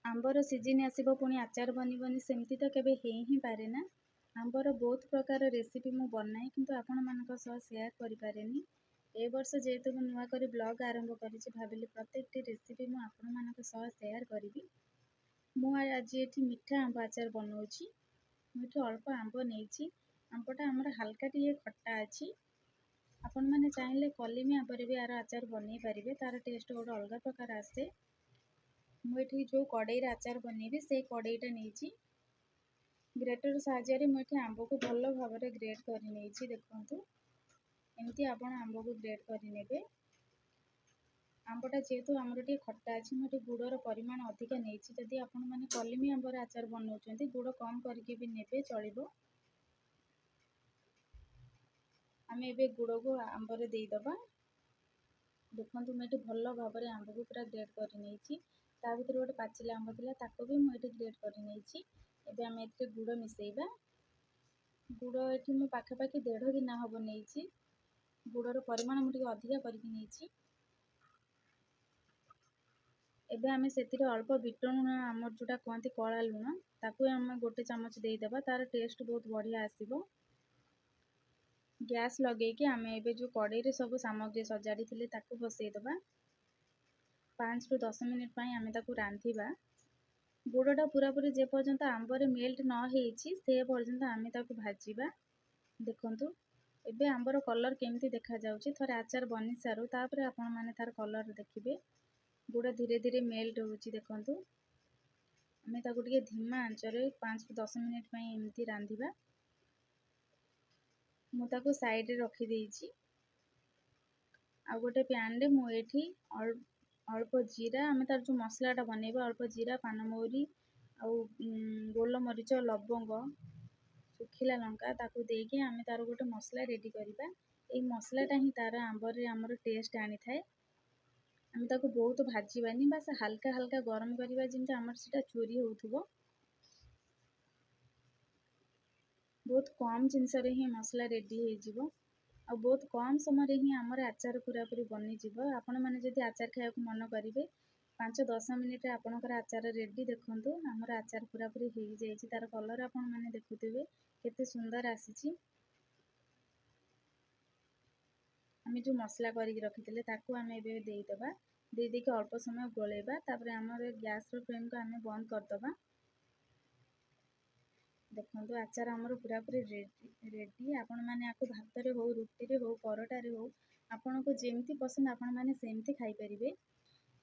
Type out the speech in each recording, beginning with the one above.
ଆମ୍ବର ସିଜିନ୍ ଆସିବ ପୁଣି ଆଚାର ବନିବନି, ସେମିତି ତ କେବେ ହେଇ ହିଁ ପାରେନା। ଆମ୍ବର ବହୁତ ପ୍ରକାର ରେସିପି ମୁଁ ବନାଏ, କିନ୍ତୁ ଆପଣମାନଙ୍କ ସହ ସେୟାର କରିପାରେନି। ଏ ବର୍ଷ ଯେହେତୁ ମୁଁ ନୂଆ କରି ବ୍ଲଗ୍ ଆରମ୍ଭ କରିଛି, ଭାବିଲି ପ୍ରତ୍ୟେକଟି ରେସିପି ମୁଁ ଆପଣମାନଙ୍କ ସହ ସେୟାର କରିବି। ମୁଁ ଆଜି ଏଠି ମିଠା ଆମ୍ବ ଆଚାର ବନାଉଛି। ମୁଁ ଏଠି ଅଳ୍ପ ଆମ୍ବ ନେଇଛି। ଆମ୍ବଟା ଆମର ହାଲକା ଟିକେ ଖଟା ଅଛି। ଆପଣମାନେ ଚାହିଁଲେ କଲିମି ଆମ୍ବରେ ବି ଆର ଆଚାର ବନେଇ ପାରିବେ, ତାର ଟେଷ୍ଟ ଗୋଟେ ଅଲଗା ପ୍ରକାର ଆସେ। ମୁଁ ଏଠି ଯେଉଁ କଡ଼େଇରେ ଆଚାର ବନେଇବି ସେଇ କଡ଼େଇଟା ନେଇଛି। ଗ୍ରେଟର ସାହାଯ୍ୟରେ ମୁଁ ଏଠି ଆମ୍ବକୁ ଭଲ ଭାବରେ ଗ୍ରେଟ୍ କରି ନେଇଛି। ଦେଖନ୍ତୁ, ଏମିତି ଆପଣ ଆମ୍ବକୁ ଗ୍ରେଟ୍ କରିନେବେ। ଆମ୍ବଟା ଯେହେତୁ ଆମର ଟିକେ ଖଟା ଅଛି, ମୁଁ ଏଠି ଗୁଡ଼ର ପରିମାଣ ଅଧିକା ନେଇଛି। ଯଦି ଆପଣମାନେ କଲିମି ଆମ୍ବର ଆଚାର ବନାଉଛନ୍ତି, ଗୁଡ଼ କମ୍ କରିକି ବି ନେବେ ଚଳିବ। ଆମେ ଏବେ ଗୁଡ଼କୁ ଆମ୍ବରେ ଦେଇଦେବା। ଦେଖନ୍ତୁ, ମୁଁ ଏଠି ଭଲ ଭାବରେ ଆମ୍ବକୁ ପୁରା ଗ୍ରେଟ୍ କରି ନେଇଛି। ତା ଭିତରେ ଗୋଟେ ପାଚିଲା ଆମ୍ବ ଥିଲା, ତାକୁ ବି ମୁଁ ଏଠି ଗ୍ରେଟ୍ କରି ନେଇଛି। ଏବେ ଆମେ ଏଥିରେ ଗୁଡ଼ ମିଶାଇବା। ଗୁଡ଼ ଏଠି ମୁଁ ପାଖାପାଖି 1.5 ଗିନା ହେବ ନେଇଛି। ଗୁଡ଼ର ପରିମାଣ ମୁଁ ଟିକେ ଅଧିକା କରିକି ନେଇଛି। ଏବେ ଆମେ ସେଥିରେ ଅଳ୍ପ ବିଟ ଲୁଣ, ଆମର ଯେଉଁଟା କୁହନ୍ତି କଳା ଲୁଣ, ତାକୁ ଆମେ 1 ଚାମଚ ଦେଇଦେବା। ତାର ଟେଷ୍ଟ ବହୁତ ବଢ଼ିଆ ଆସିବ। ଗ୍ୟାସ୍ ଲଗେଇକି ଆମେ ଏବେ ଯେଉଁ କଡ଼େଇରେ ସବୁ ସାମଗ୍ରୀ ସଜାଡ଼ିଥିଲେ ତାକୁ ବସେଇଦେବା। 5ରୁ 10 ମିନିଟ୍ ପାଇଁ ଆମେ ତାକୁ ରାନ୍ଧିବା। ଗୁଡ଼ଟା ପୁରାପୁରି ଯେପର୍ଯ୍ୟନ୍ତ ଆମ୍ବରେ ମେଲ୍ଟ ନ ହେଇଛି ସେ ପର୍ଯ୍ୟନ୍ତ ଆମେ ତାକୁ ଭାଜିବା। ଦେଖନ୍ତୁ, ଏବେ ଆମ୍ବର କଲର୍ କେମିତି ଦେଖାଯାଉଛି। ଥରେ ଆଚାର ବନି ସାରୁ, ତାପରେ ଆପଣମାନେ ତାର କଲର୍ ଦେଖିବେ। ଗୁଡ଼ ଧୀରେ ଧୀରେ ମେଲ୍ଟ ହେଉଛି। ଦେଖନ୍ତୁ, ଆମେ ତାକୁ ଟିକେ ଧୀମା ଆଞ୍ଚରେ 5ରୁ 10 ମିନିଟ୍ ପାଇଁ ଏମିତି ରାନ୍ଧିବା। ମୁଁ ତାକୁ ସାଇଡ଼ରେ ରଖିଦେଇଛି। ଆଉ ଗୋଟେ ପ୍ୟାନ୍ରେ ମୁଁ ଏଇଠି ଅଳ୍ପ ଜିରା, ଆମେ ତାର ଯେଉଁ ମସଲାଟା ବନେଇବା, ଅଳ୍ପ ଜିରା, ପାନମହୁରି ଆଉ ଗୋଲମରିଚ, ଲବଙ୍ଗ, ଶୁଖିଲା ଲଙ୍କା, ତାକୁ ଦେଇକି ଆମେ ତାର ଗୋଟେ ମସଲା ରେଡ଼ି କରିବା। ଏଇ ମସଲାଟା ହିଁ ତାର ଆମ୍ବରେ ଆମର ଟେଷ୍ଟ ଆଣିଥାଏ। ଆମେ ତାକୁ ବହୁତ ଭାଜିବାନି, ବାସ୍ ହାଲକା ହାଲକା ଗରମ କରିବା, ଯେମିତି ଆମର ସେଇଟା ଚୋରି ହେଉଥିବ। ବହୁତ କମ୍ ଜିନିଷରେ ହିଁ ମସଲା ରେଡ଼ି ହେଇଯିବ ଆଉ ବହୁତ କମ୍ ସମୟରେ ହିଁ ଆମର ଆଚାର ପୁରାପୁରି ବନିଯିବ। ଆପଣମାନେ ଯଦି ଆଚାର ଖାଇବାକୁ ମନ କରିବେ, 5-10 ମିନିଟ୍ରେ ଆପଣଙ୍କର ଆଚାର ରେଡ଼ି। ଦେଖନ୍ତୁ, ଆମର ଆଚାର ପୁରାପୁରି ହେଇଯାଇଛି। ତାର କଲର୍ ଆପଣମାନେ ଦେଖୁଥିବେ କେତେ ସୁନ୍ଦର ଆସିଛି। ଆମେ ଯେଉଁ ମସଲା କରିକି ରଖିଥିଲେ ତାକୁ ଆମେ ଏବେ ଦେଇଦେବା। ଦେଇ ଦେଇକି ଅଳ୍ପ ସମୟ ଗୋଳେଇବା, ତାପରେ ଆମର ଗ୍ୟାସ୍ର ଫ୍ଲେମ୍କୁ ଆମେ ବନ୍ଦ କରିଦେବା। ଦେଖନ୍ତୁ, ଆଚାର ଆମର ପୁରାପୁରି ରେଡ଼ି। ଆପଣମାନେ ଆକୁ ଭାତରେ ହଉ, ରୁଟିରେ ହଉ, ପରଟାରେ ହଉ, ଆପଣଙ୍କୁ ଯେମିତି ପସନ୍ଦ ଆପଣମାନେ ସେମିତି ଖାଇପାରିବେ।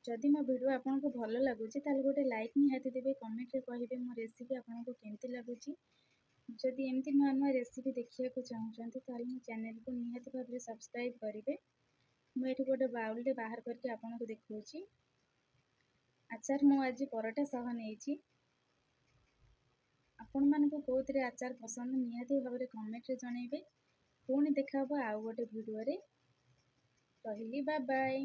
ଯଦି ମୋ ଭିଡ଼ିଓ ଆପଣଙ୍କୁ ଭଲ ଲାଗୁଛି, ତାହେଲେ ଗୋଟେ ଲାଇକ୍ ନିହାତି ଦେବେ। କମେଣ୍ଟରେ କହିବେ ମୋ ରେସିପି ଆପଣଙ୍କୁ କେମିତି ଲାଗୁଛି। ଯଦି ଏମିତି ନୂଆ ନୂଆ ରେସିପି ଦେଖିବାକୁ ଚାହୁଁଛନ୍ତି, ତାହେଲେ ମୋ ଚ୍ୟାନେଲକୁ ନିହାତି ଭାବରେ ସବସ୍କ୍ରାଇବ୍ କରିବେ। ମୁଁ ଏଠି ଗୋଟେ ବାଉଲରେ ବାହାର କରିକି ଆପଣଙ୍କୁ ଦେଖାଉଛି। ଆଚାର ମୁଁ ଆଜି ପରଟା ସହ ନେଇଛି। ଆପଣମାନଙ୍କୁ କେଉଁଥିରେ ଆଚାର ପସନ୍ଦ ନିହାତି ଭାବରେ କମେଣ୍ଟରେ ଜଣାଇବେ। ପୁଣି ଦେଖା ହେବ ଆଉ ଗୋଟେ ଭିଡ଼ିଓରେ। ରହିଲି, ବାଏ ବାଏ।